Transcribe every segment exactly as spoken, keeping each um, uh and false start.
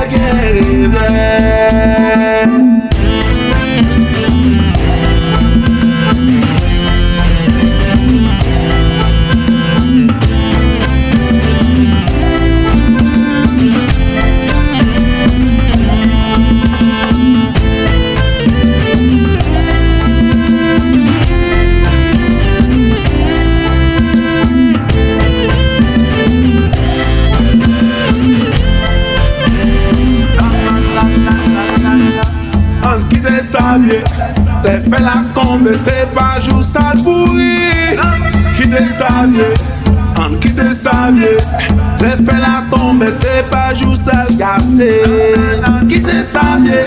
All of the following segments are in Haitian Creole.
Gen revè. Ann kite sa vye. Lè fè la tonbe, se pa jou sa l pouri. Kite sa vye. Ann kite sa vye. Lè fè la tonbe, se pa jou sa l gate. Kite sa vye.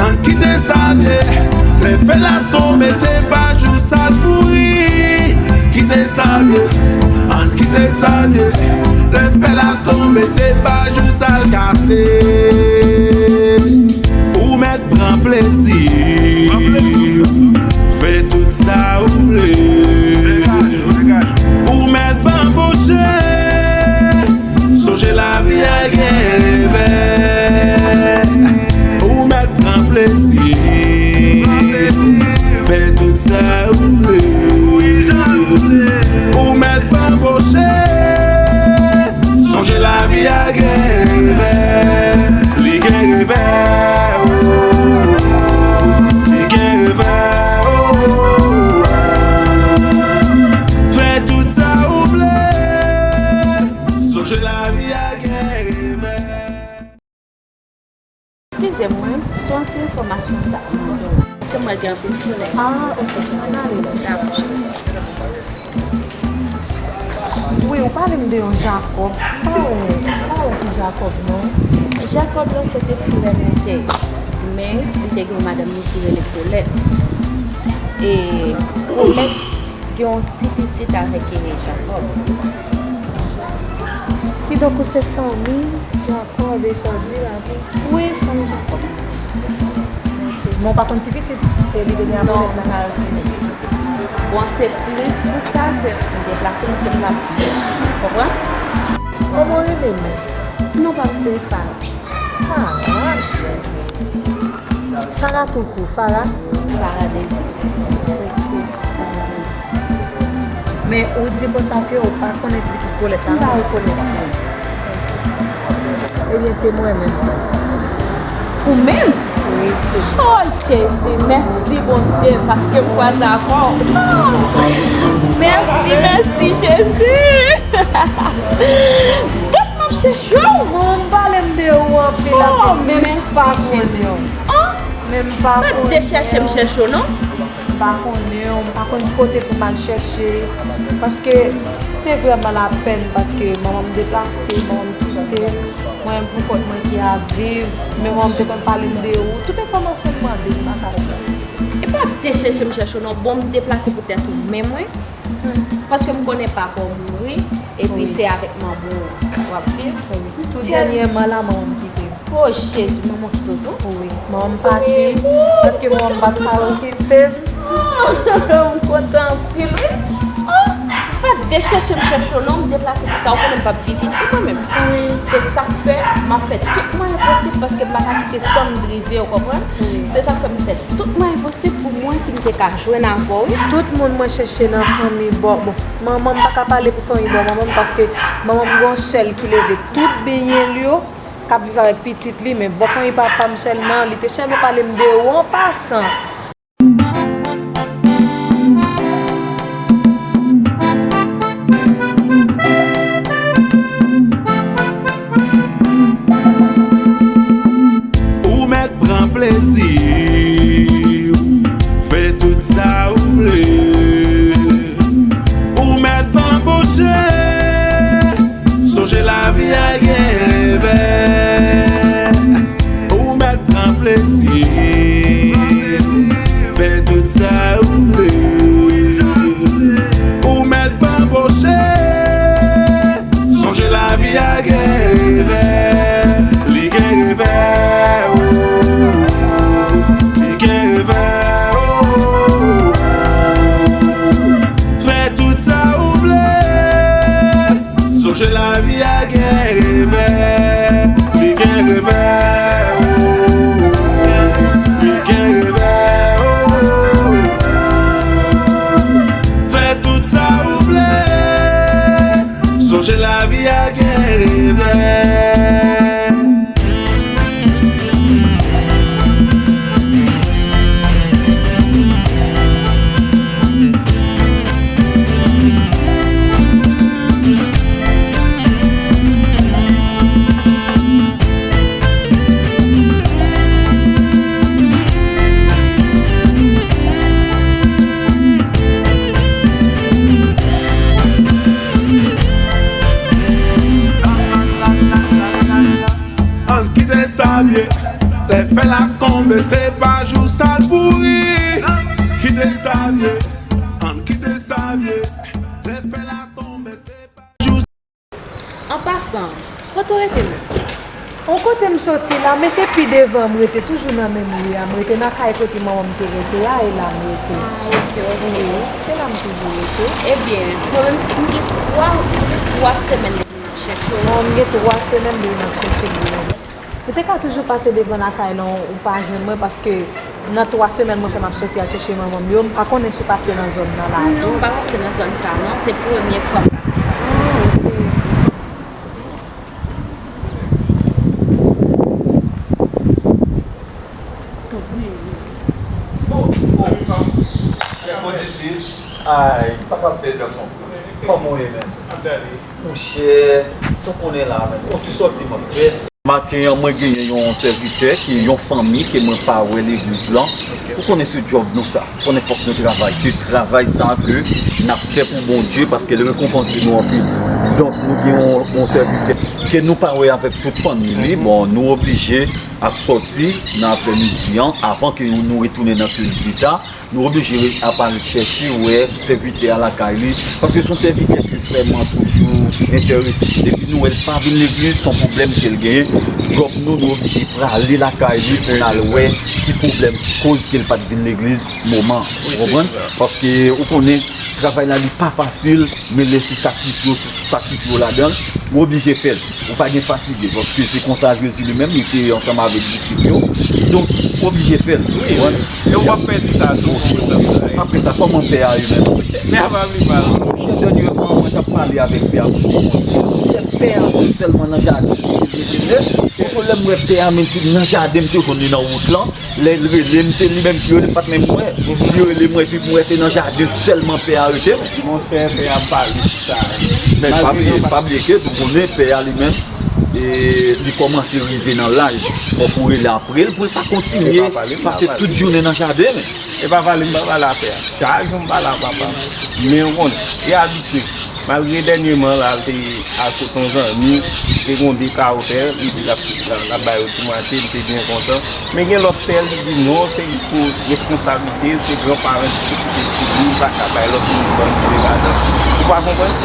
Ann kite sa vye. Lè fè la tonbe, se pa jou sa l pouri. Kite sa vye. Ann kite sa vye. Lè fè la tonbe, se pa jou sa l gate. Ou mèt pran plezi w, fè tout sa ou vle. Ou mèt banboche, sonje lavi a gen revè. Ou mèt pran plezi, fè tout sa ou vle. Ou mèt banboche, sonje lavi a gen revè. Li gen revè, oh. Li gen revè, oh. Fè tout sa ou vle. Sonje lavi a gen revè. Eskize m, wi, se yon ti enfòmasyon m ta mande w. Se mwen gen anpil solèy. Ah, ok. Ann ale la. Dakò, cheri. Wi, ou pale m de yon Jakòb. M pa wè, m pa wè ki Jakòb, non. Jakòb lan, se te frè m li te ye. Men, li te gen yon madanm li ki rele Kolèt. E Kolèt gen yon ti pitit avèk, e, Jakòb. Kidonk, ou se fanmi Jakòb, e sa w di la tou? Wi, fanmi Jakòb. Ok. Men w pa konn ti pitit, e li te gen apèl nan kay ou. Bon, se plis pou sa ke m deplase, m sot la. Konprann? Kòman w rele menm? Non pa m se Farah. Farah. Farah tou kou, Farah? Farah Désir. Ok. Men ou di konsa ke ou pa konnen ti pitit Kolèt la? M pa rekonèt li. Ebyen, se mwen menm. Ou menm? Wi, se mwen. Oh, Jezi, mèsi Bondye, paske m kwaze avè w. Oh, mèsi, mèsi, Jezi. Dat m ap chèche w. Bon, m pale m de ou anpil, anpil, men m pa konnen w. Oh, mèsi, Jezi. Oh, men m pa konnen w. Pa t de chèche m chèche w, non? M pa konnen w, m pa konn ki kote pou m al chèche, paske se vrèman lapèn, paske manman m deplase, manman m kite mwen pou kont mwen ki ap viv, men manman m te konn pale m de ou, tout enfòmasyon m mande m pa ka jwenn. E pa t de chèche m chèche w non, bon m deplase pou tèt ou menm wi, paske m konnen papa w mouri, epi se avèk manman w w ap viv. Wi. Tou dènyèman la, manman m kite m. O Jezi, manman w kite w tou? Wi, manman m pati, paske manman m pa t ka okipe m. M kontan anpil, wi. O, pa t de chèche m chèche w non, m deplase pou sa, ou konnen m p ap viv isi kanmenm. Wi. Se sa k fè m ap fè tout mwayen posib, paske m pa ka kite san m drive, ou konprann? Wi. Se sa k fè m fè tout mwayen posib pou m wè si m te ka jwenn avè w, wi. Tout moun mwen chèche nan fanmi bò, bon, manman m pa ka pale pou fanmi bò manman m, paske manman m gen yon sè l ki leve tout byen l yo, k ap viv avèk pitit li, men bò fanmi papa m sèlman, li te sèlman pale m de ou an pasan. Ou mèt pran plezi w, fè tout sa ou vle. Ou mèt banboche, sonje lavi a gen revè. Ou mèt pran plezi, Wi, gen revè, oh. Fè tout sa ou vle. Sonje lavi a gen revè. Ann kite sa vye. Lè fè la tonbe, se pa jou sa l pouri. Kite sa vye. Ann kite sa vye. Lè fè la tonbe, se pa jou. An pasan, kote w rete menm? On kote m soti la, men se pi devan m rete, toujou nan menm ri a. M rete nan kay kote manman m te rete a, e la m rete. Ah, ok, ok. Wi, se la m toujou rete. Ebyen, mwen menm, m gen twa, m gen twa semèn depi m ap chèche w. Non, m gen twa semèn depi m ap chèche w. Ou te ka toujou pase devan lakay lan, ou pa jwenn mwen, paske nan twa semèn mwen fè m ap soti al chèche manman m yo, m pa konnen si w pase nan zòn nan la tou. Non, m pa pase nan zòn sa a, non. Se premye fwa m pase la. Ah, ok. Chèf, mwen di si. Ay, sa p ap fèt, gason. Kòman w ye menm? Monchè, sa w konnen la menm. Yon ti sòti m ap fè. Maten an, mwen genyen yon sèvitè ki yon fanmi ke mwen pa wè legliz lan. Ou konnen se djòb nou sa. Ou konnen fòk nou travay. Se travay sa ke n ap fè pou Bondye paske l rekonpanse nou anpil. Donk, nou gen yon, yon sèvitè ke nou pa wè avèk tout fanmi li. Bon, nou oblije ap sòti nan aprèmidi an, avan ke nou retounen nan kilt pita, nou oblije ap al chèche wè sèvitè a lakay li, paske se yon sèvitè ke vrèman toujou enterese. Depi nou wè l pa vin legliz, se yon pwoblèm ke l genyen. Djòb nou, nou oblije prale lakay li pou n al wè ki pwoblèm ki koz ke l pa t vin legliz moman. Ou konprann? Paske ou konnen, travay la, li pa fasil, men lè se sakrifye w, sakrifye w ladan l, ou oblije fè l. Ou pa gen fatige, paske se konsa Jezi li menm, li te ansanm avèk disip yo. Donk, ou oblije fè l. Wi, wi. E ou p ap pèdi sa tou, konprann sa. Apre sa, kòman pè a ye menm? Monchè, pè a pa vle pale. Monchè, dènyèman, mwen t ap pale avèk pè a. Monchè, pè a, se sèlman nan jaden li te mete nèt. Konsa lè m wè pè a, men se nan jaden m te jwenn li nan wout lan. Lè l rele m, se li menm ki rele m, pa t menm mwen. Li rele m, epi m wè se nan jaden sèlman pè a rete. Monchè, pè a pa vle sa. Men pa bliye, pa bliye ke nou konnen pè a li menm, e, li kòmanse rive nan laj. Fòk ou rele apre l pou l pa kontinye pase tout jounen nan jaden, men. E pa pale, m pa pale a pè a. Chak jou m pale a papa m. Men ou konnen, li abitye. Malgre dènyèman la, l te al kot yon zanmi, te gen yon de kawo pè, li di l ap, l ap, l ap ba yo ti mwatye, li te byen kontan. Men gen lòt pè, li di non, se pou responsablite, se gran paran ki te kite l pou li, li pa ka bay lòt moun ban li ladan. Ou pa konprann?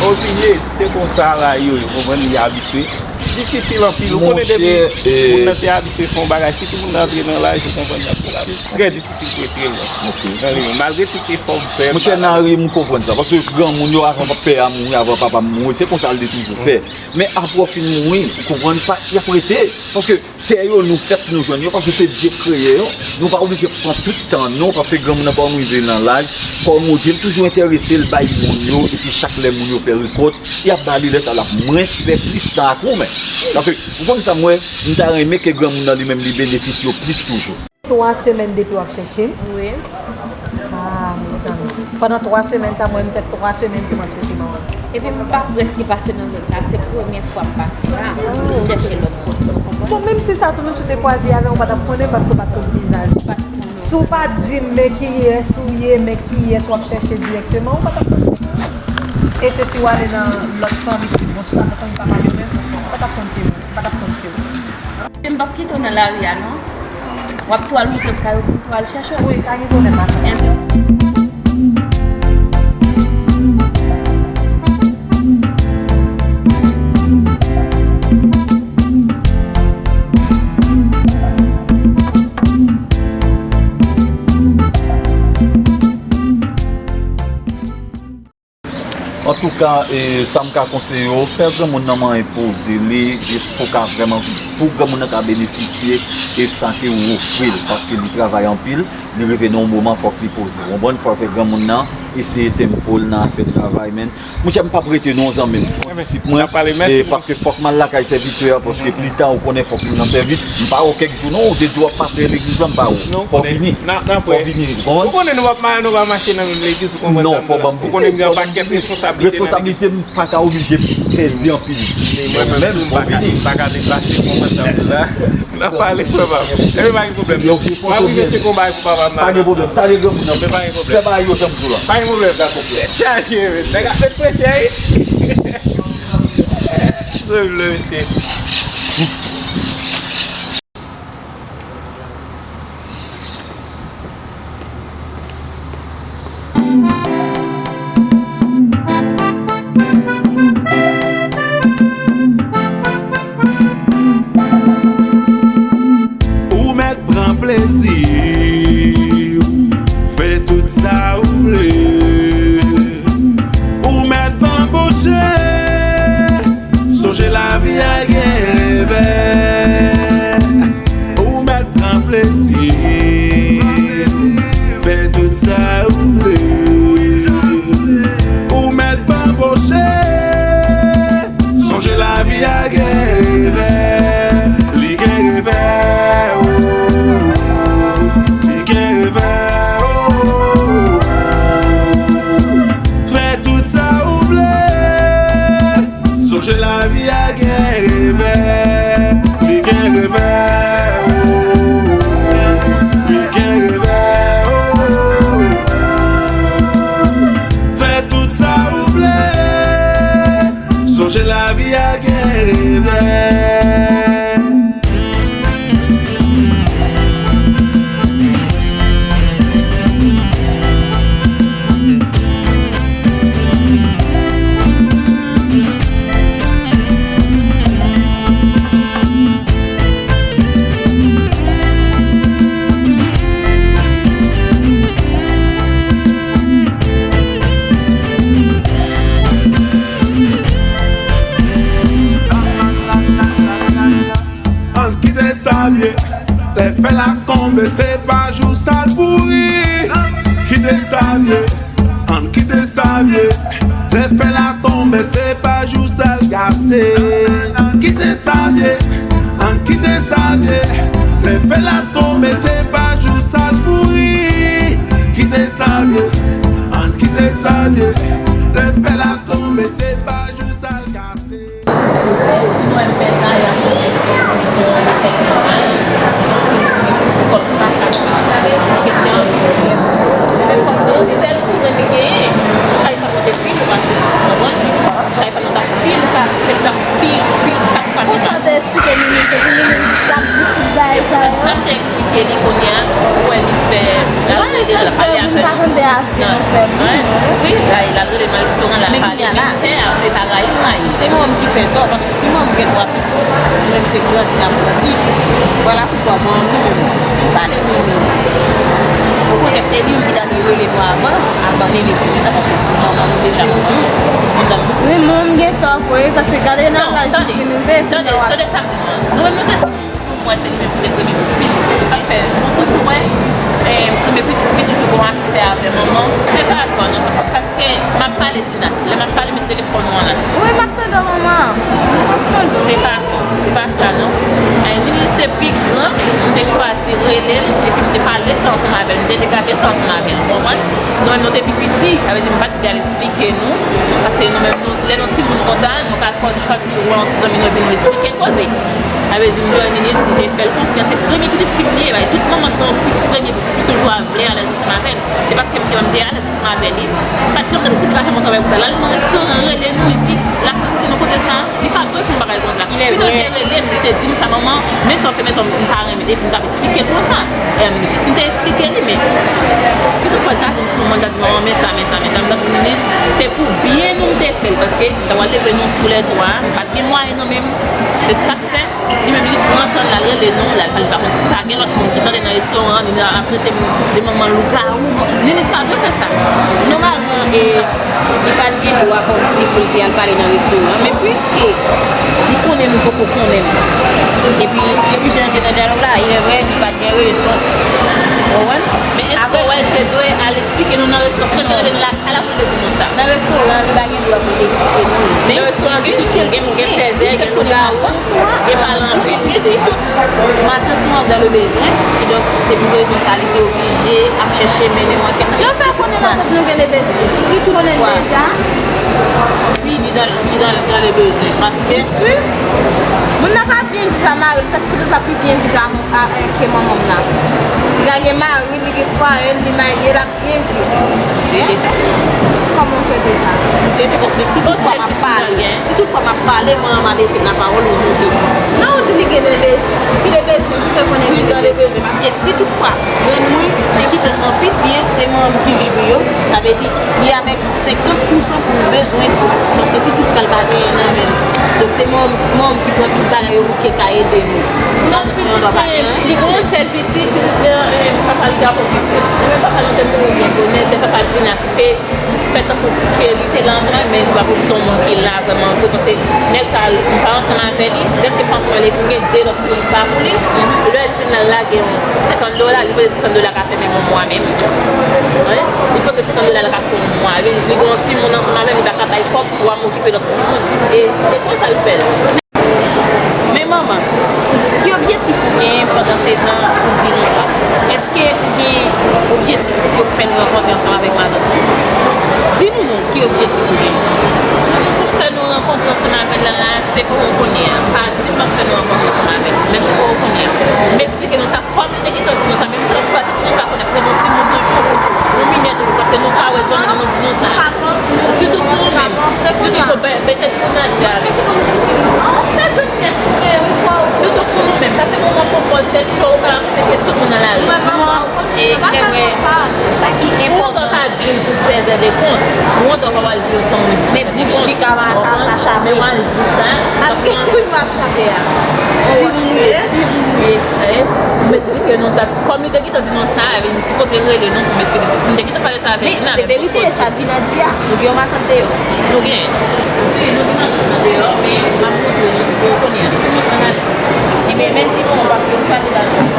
Oblije, se konsa la yo ye, konprann, li abitye. Difisil anpil, ou konnen depi moun nan te abitye fè yon bagay, sitou moun nan antre nan laj, ou konprann, l ap trè difisil pou retire l nan li menm. Malgre tout efò m fè, m pa. Monchè Nari, m konprann sa. Paske granmoun yo, avan pè a mouri, avan papa m mouri, se konsa l te toujou fè. Men apre w fin mouri, ou konprann, pa, y ap rete. Paske tè yo, nou fèt, nou jwenn yo, paske se Dye k kreye yo. Nou pa oblije pran tout tan, non, paske granmoun nan pa rive nan laj. Kòm ou di, l toujou enterese, l bay moun yo, epi chak lè moun yo fè rekòt, y ap ba li lè sa l ap mwens fè plis tan ak ou menm. Paske, ou konn sa m wè, m ta renmen ke granmoun nan li menm li benefisye w plis toujou. Twa semèn depi w ap chèche m? Wi. Ah, mezanmi. Pandan twa semèn sa, mwen, m fè twa semèn pou m ap chèche manman m. Epi m pa prèske pase nan zòn sa, se premye fwa m pase la, m chèche lòt kote. Bon, menm si sa tou, menm si w te kwaze avè m, ou pa t ap konnen paske w pa t konn vizaj li. Si w pa t di m men kiyès ou ye, men kiyès w ap chèche dirèkteman, ou pa t ap konn. E se si w ale nan lòt fanmi, si bon, si w pa t konn papa yo menm, ou pa t ap konn se ou, ou pa t ap konn se ou. Men m p ap kite w nan lari a, non. W ap tou al montre m kay ou pou m tou al chèche w. Wi, ka gen pwoblèm, madanm. Antouka, e, sa m ka konseye w, fè granmoun nan manyen poze li, jis pou w ka vrèman viv. Pou granmoun nan ka benefisye e sa ke ou ofri l, paske li travay anpil, li rive nan yon moman fòk li poze. Ou konprann? Fò w fè granmoun nan eseye tempo l nan afè travay, men. Monchè, m p ap rete non, zanmi m. Yon disip mwen, e paske fòk m al lakay sèvitè a, paske pita ou konnen fòk m nan sèvis. M pa wè w kèk jou non, ou te di w ap pase legliz la, m pa wè w. Fò w vini. Fò w vini, ou konprann? Ou konnen nou p ap ma-, nou pa mache nan menm legliz, ou konprann? Non, fò w ban m vini. Ou konnen m gen yon pakèt responsablite nan legliz. Responsabilite m pa ka oblije pèdi anpil. Men mwen menm tou, m pa ka, m pa ka deplase, ou konprann sa m di la. N ap pale, frè pa m. Ebyen, pa gen pwoblèm. M ap rive tcheke yon bagay pou papa m la. Pa gen pwoblèm. Salye granmoun nan. Men pa gen pwoblèm. Fè bagay yo jan m di w la. Pa gen pwoblèm. Dakò, frè. Tèt chaje, men. Nèg ap met presyon, wi. Vle, vle, mesye. Ou mèt pran plezi w, fè tout sa ou vle. Ou mèt anboche, sonje lavi a gen revè. Ou mèt pran plezi, fè tout sa ou vle. Ou mèt anboche, sonje lavi a gen revè. Li gen revè, oh. Li gen revè, oh. Fè tout sa ou vle. Sonje lavi a gen revè, li gen revè, oh, li gen revè, oh. Fè tout sa ou vle, sonje lavi a gen revè. Ann kite sa vye. Lè fèl la tonbe, se pa jou sa l pouri. Kite sa vye. Ann kite sa vye. Lè fèl la tonbe, se pa jou sa l gate. Kite sa vye. Ann kite sa vye. Lè fèl la tonbe, se pa jou sa l pouri. Kite sa vye. Ann kite sa vye. Lè fèl la tonbe, se pa jou sa l gate. Ou wè m fè sa, y ap mete yon respè nòmal. Kòm sa, sa pa se te anpil pwoblèm. Men kòm se sèl kouran li genyen, chay pa monte pil ou pase, ou konprann? Chay pa monte pil ou ka fè t ap pil, pil, kat fwa pi mal. Ou sa te eksplike Mimi, se pou Mimi t ap di tout bagay sa yo. Sa m te eksplike li kounye a, ou wè li fè, l al rele, l al pale avè l. Wi, l al rele nan restoran, l al pale, men sè a, e pa rayi m rayi. Se manman m ki fè tò, paske si manman m gen twa pitit, mwen menm se grandi n ap grandi. Vwala poukwa manman m li menm, si l pa te renmen, okontrè, se li menm ki ta dwe rele nou avan, abandonnen nou konsa, paske se manman nou deja, manman nou, manman nou. Wi, manman m gen tò vre, paske gade nan laj li vin rive, tande, tande sa m di nou. Nou menm nou te Pou mwen, se li menm ki te premye pitit. Sa fè, nou tout pou mwen, eh, premye pitit li toujou gon aksè avè manman. Se pa ankò non, paske m ap pale Tina, lè m ap pale, met telefòn mwen la. Wi, m ap tande w, manman. M ap tande w. Se pa ankò, se pa sa non. Eh, Niniz te pi gran, m te chwazi rele l, epi m te pale sa ansanm avè l, m te degade sa ansanm avè l, ou konprann? Nou menm nou te pi piti, sa vle di m pa t gen eksplike nou, paske nou menm, nou, lè nou timoun konsa, nou ka kòd chòt, nou wè yon ti zanmi nou, epi nou eksplike koze. Sa vle di, m jwenn Niniz, m te fè l konfyans, se premye pitit fi m li ye, bay tout manman ki gen yon pitit, premye pitit fi toujou a vle alèz ansanm avè l. Se paske m te, m te alèz ansanm avè li. M pa t janm tande se li ka fè m yon travay konsa. L al nan restoran, rele nou, epi l ap eksplike nou koze sa. Li pa dwe fè yon bagay konsa. Pito l te rele m, li te di m sa, manman, men sa w fè, men sa w, m pa renmen, epi m t ap eksplike l konsa. Em, m te eksplike li, men si toutfwa l ta vin sou mwen, l ta di, manman, men sa, men sa, men sa, m t ap di, Niniz, se pou byen nou m te fè l, paske m ta pral leve nou toulètwa, m pa t gen mwayen nan men m, se sa k fè, li menm li pran tan l, l al rele nou, l al pale, pa konn si ta gen lòt moun ki tande nan Restoran, li ap trete m de manman lougawou. Ninis pa dwe fè sa. Nòmalman, e, li pa t gen dwa kòmsi pou l te al pale nan restoran, men piske li konnen nou poko konnen l, epi li oblije rantre nan dyalòg la, il est vrai, li pa t gen rezon. Ou konprann? Men èske w wè l te dwe al eksplike nou nan restoran? Poutèt li rele n lakay la pou l di nou sa. Nan restoran, li pa gen dwa pou l te eksplike nou. Men nan restoran, gen tout moun, gen, gen fèzè, gen lougawou, gen pale anpil, gen de. Matant mwen dans le besoin, kidonk se pou rezon sa li te oblije ap chèche mennen mwen kèk. Jan w fè konnen matant nou gen le bezwen? Si tout fwa, konnen deja. Wi, li dans, li dans, dans le besoin. Paske moun nan ka byen viv a mari l, sa ki plis ap pi byen viv a, a, a, ke manman m nan. Li ka gen mari l, li gen fwaye l, li marye, l ap byen viv. Se te sa. Kòman w swete sa? M swete paske si tout fwa m ap pale, si tout fwa m ap pale, mwen an m a lese m nan pawòl ou moute. Non, ou di li gen de bezwen. Ki de bezwen? Ki fè konnen li gen de bezwen? Paske si tout fwa grann mwen te kite anpil byen, se manman m ki jwi yo, sa vle di li avèk senkant pousan pou bezwen tou. Paske si tout fwa l pa genyen nan men l. Donk se manman m ki pran tout bagay yo pou ke ka ede nou. Li gen yon sèl pitit, papa l te ap okipe. Mwen menm papa nou te mouri byen bonè, se papa l vin achte, fè tankou ke li te la ansanm avè m, men li pa pou li se yon moun ki la vrèman vre, paske nèg sa, m pa ansanm avè li, lè m te pa ansanm avè li, m gen de lòt fi pa pou li, lè l vin la, l lage yon senkant dola, li panse senkant dola ka fè menm yon mwa menm. Wi. Li panse senkant dola la ka fè yon mwa. Li, li gen yon timoun ansanm avè m, li pa ka bay kòb pou al okipe lòt timoun. E, e konsa l fè l. Men manman, ki objektif ou genyen pandan se tan ou di nou sa? Èske ou gen objektif pou ke ou fè nou rankontre ansanm avèk matant ou? Di nou non, ki objektif ou genyen? Pou fè nou rankontre ansanm avè l la, la, se pou ou konnen an. M pa di m p ap fè nou rankontre ansanm avè l, men se pou ou konnen an. M eksplike nou sa kòm li te gentan di nou sa, men m t ap di nou sa konnen, se nou timoun toujou, nou minè toujou, paske nou pa wè zanmi nou, nou di nou sa. Sitou pou nou menm, sitou pou Be-, Betèl Pou Nadia. Sitou pou nou menm. Sa se moman pou pòz tèt cho, ou ka ap seke tout moun nan lari. E, e, e, sa ki enpòtan. Ou ka di m pou fè zèdekont. Ou antre pa pral di yo san ou di. Men bouch li ka pa, ka, ka chape. Men w al di sa. Ap gen kou m ap chape a. Ti mouri, ti mouri. M eksplike nou sa. Kòm li te gentan di nou sa, li sipoze rele nou pou m eksplike. M te gentan pale sa avè Dina, men se verite, sa Dina di a. Nou gen yon matant deyò. Nou gen. Wi, nou gen matant nan deyò, men m ap montre nou pou yo konnen an. Timoun, ann ale. Ebyen, mèsi manman, paske ou chwazi la.